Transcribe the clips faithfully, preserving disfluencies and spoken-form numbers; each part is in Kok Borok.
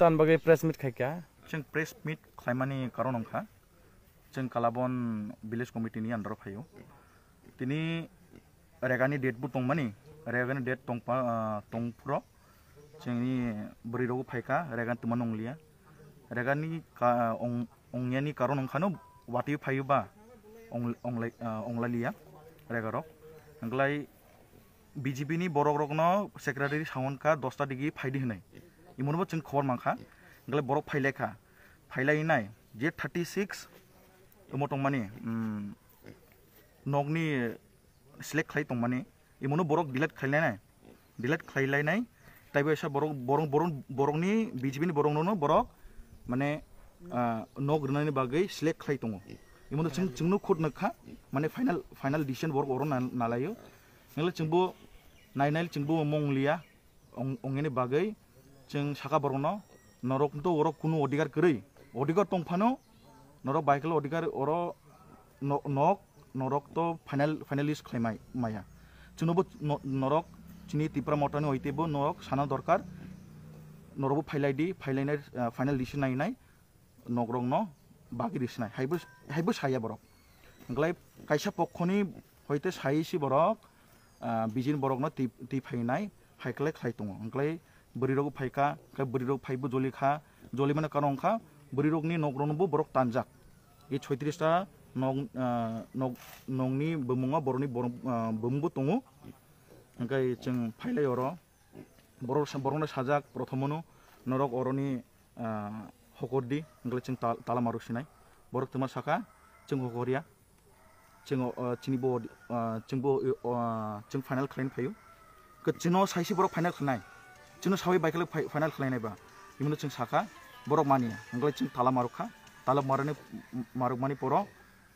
Tan bagwi press meet khaikha. Chwng press meet khlaimani karon wngkha, chwng Kalabon village committee ni under o phaio. Tini regani date bo tongmani, regani date tongpa, ah, tongphuro chwngni bwrwi rogo phaikha, regani twma nwngliya. Regani ka-, ong-, ongyani karon wngkhano watwi phaio ba ong-, onglai-, ah, onglaliya regarok. Hwnklai B J P ni borok rokno secretary sawan ka dosta digi phaidi hinwi. Imono bo chwng khobor mankha. Hwnklai borok phailaikha. Phailainai je thirty six omo tongmani, mm, nokni select khlai tongmani. Imono borok delete khlailainai. Delete khlailainai. Taibo esa borok, borok, borok, borokni B J P ni borokno borok mane, ah, nok rwnani bagwi select khlai tongo. Imono chwng, chwngno khud nukha, mane final, final decision borok oro na-, nalaio. Nangla chwngbo nainai chwngbo mong liya, ong-, ongeni bagwi chwng saka borokno norok to oro kunu odhikar kwrwi. Odhikar tongphano norok bai khe odhikar oro no-, nok, norok to final, finalist khlai mai, maya. Chwngno bo no-, norok chini Tipra Mothani oite bo norok sana dorkar, norok bo phailai di, phailainai, ah, final decision nainai. Nokrokno bagwi risinai, haibo, haibo saya borok. Hwnklai kaisa pokhoni hoite sai si borok, ah, bijin borokno twi, twi phainai, hai khlai khlai tongo. Hwnklai bwrwi rok phaikha, khe bwrwi rok phaibo jolikha, jolimani karon wngkha bwrwi rokni nokrokno bo borok tanjak. E soitris ta nok, ah, nok, nokni bumung o borokni borok, ah, bumung bo tongo. Hwnkhai chwng phailai oro. Borok sa-, borokno sajak, prothomono norok oroni, ah, hokor di, hwnkhai chwng tal-, tala marok sinai. Borok twma saka, chwng hokor ya. Chwng, ah, chini bo, ah, chwng bo, ah, chwng final khlaina phaio. Khe chwngno saisi borok final khlainai. Chwngno sawi bai khe fi-, final khlainai ba. Imono chwng saka, borok mani ya. Hwnkhai chwng tala marok kha. Tala marani, marok mani poro,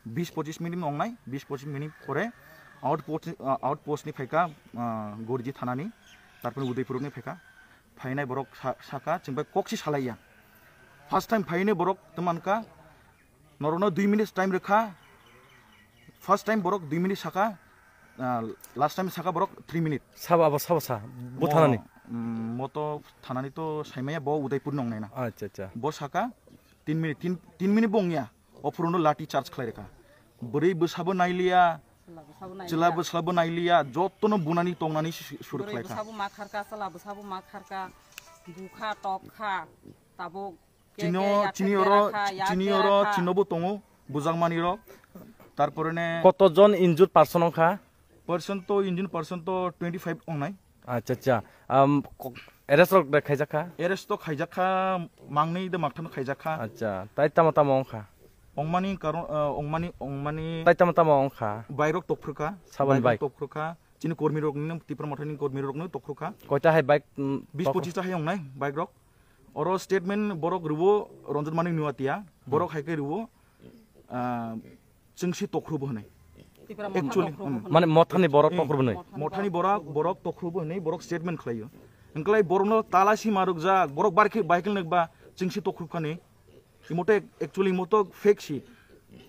bis pochis minute wngnai, bis pochis minute pore outpost, ah, outpost ni phaikha, ah, Gorji thanani, tarpore Udaipur ni phaikha, phainai borok sa-, saka chwng bai kok si salaiya. First time phainai borok tongmankha, norokno dui minute time rwkha, first time borok dui minute saka, ah, last time saka borok three minute. Sabo abo sabo sa, bo thanani? Mo-, mm, mo to thanani to saimaya bo Udaipur ni wngnai na. Acha, acha. Bo saka tin minute, tin, tin minute bo wngya. O phuruno lathi charge khlai rwkha. Bwrwi bwsabo nailiya, chwla bwsabo nailiya, jotono bunani tongnani su-, suru khlai kha. Bwsabo ma kharka, chwla bwsabo ma kharka, bukha, tokha, tabuk chini oro, chini oro, chinobo tongo, bujakmani rok. Tarpore ne koto jon injured person wngkha? Person to injured person to twenty five wngnai. Acha, acha. Am, ko-, arrest rok de khaijak kha? Arrest to khaijak kha, mangni de makthano khaijak kha. Acha, tai tamo tamo wngkha? Ongmani karon, ah, ongmani, ongmani tai tamo tamo wngkha? Bike rok tokphru kha. Saboni bike rok tokphru kha. Chini kormi rok ni, Tipra Mothani kormi rok ni tokphru kha. Koita hai bike, mm, bis pochis ta hai wngnai bike rok. Oro statement borok rwo Ranjan Manik Nuatia. Borok hai khe rwo, ah, chwngsi tokhrubo hwnwi. Actually, tokhrubo hwnwi. Mane mothani borok tokhrubo hwnwi. Mothani borok, borok tokhrubo hwnwi, borok statement khlaio. Hwnklai borokno talasi marukjak, borok barkhe bike nukba chwngsi tokhrub khani. Imoto actually imoto fake si.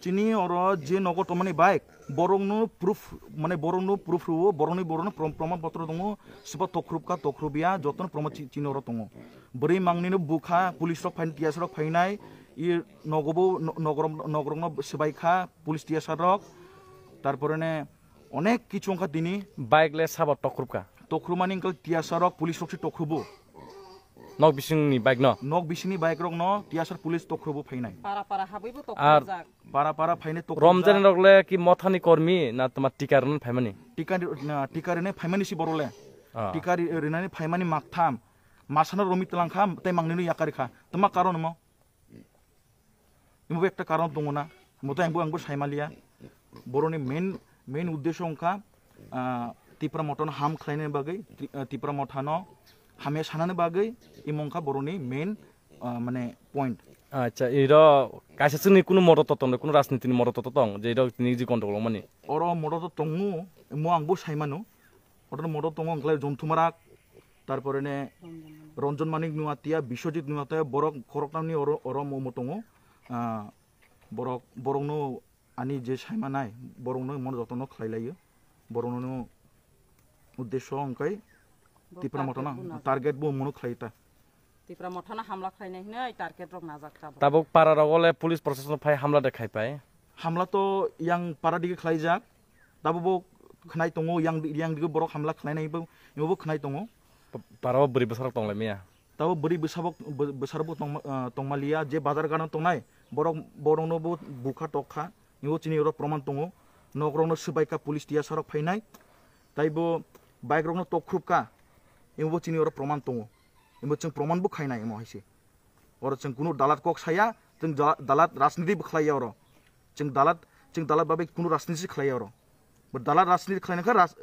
Chini oro je nogo tomani bike, borokno proof, mane borokno proof rwo, borokni borokno prom-, proman potro tongo, sibo tokhrub kha, tokhrub ya, jotono proman chi-, chini oro tongo. Bwrwi mangnino bukha, police rok phainai, T S R rok phainai, i nogobo, no-, nogrom-, nogrokno swbai kha, police T S R rok. Tarpore ne onek kichu wngkha tini. Bike le sabo tokrub kha? Tokrubmani wngkha T S R rok, police rok se tokrubo. Nok bisingni bike no? Nok bisingni bike rok no T S R police tokrubo phainai. Para para habwibo tokrubjak. Para para phainai tokrubjak. Romjani rok le ki mothani kormi na toma tika rwna phaimani? Tika ri-, na, tika rwna phaimani si borok le. Ah. Tika ri-, rwnani phaimani maktham. Masano romwi twlang kha, tei mangnino yakari kha. Tma karon mo? Imo bo ekta karon tongo na, imo to angbo, angbo saimaliya. Boroni main, main uddesho wngkha, ah, Tipra Mothano ham khlainani bagwi, Tri-, ah, Tipra Mothano hamya sanani bagwi, imo wngkha boroni main, ah, mane point. Acha, iro kaisa chwngni kunu modo to tong, kunu rajniti ni modo to tong, je iro tini je gondogol wngmani. Oro modo to tongo, imo angbo saimano. Oro modo tongo wngkhlai Jontu Marak, tarpore ne Ranjan Manik Nuatia, Biswajit Nuatia, borok khoroknamni oro, oro mo, mo tongo. Ah, borok, borokno ani je saimanai, borokno mo jotono khlai laio. Borokno uddesho wngkhe Tipra Mothano target bo mono khlai ta. Tipra Mothano hamla khlainai hinwi target rok najak tabuk. Tabuk para rogo le police proshasano phai hamla de khai pai. Hamla to yang para dige khlaijak. Tabuk bo khnai tongo, yang, yang dige borok hamla khlainai bo, imo bo khnai tongo. Pa-, para o bwrwi bwsarok tong lai maya. Tabuk bwrwi bwsabok, bw-, bwsarok bo tongma-, ah, tongmaliya, je bazar gana tongnai, borok, borokno bo bukha tokha, imo chini oro proman tongo. Nok rokno swbaikha police tiyasa rok phainai, taibo bike rokno tok khrupkha, imo bo chini oro proman tongo. Imo chwng proman bo khainai imo hai se. Oro chwng kunu dalat kok saya, chwng jala-, dalat rajniti bo khlaiya oro. Chwng dalat, chwng dalat babai kunu rajniti se khlaiya oro. Bo dalat rajniti khlaina kha ras-,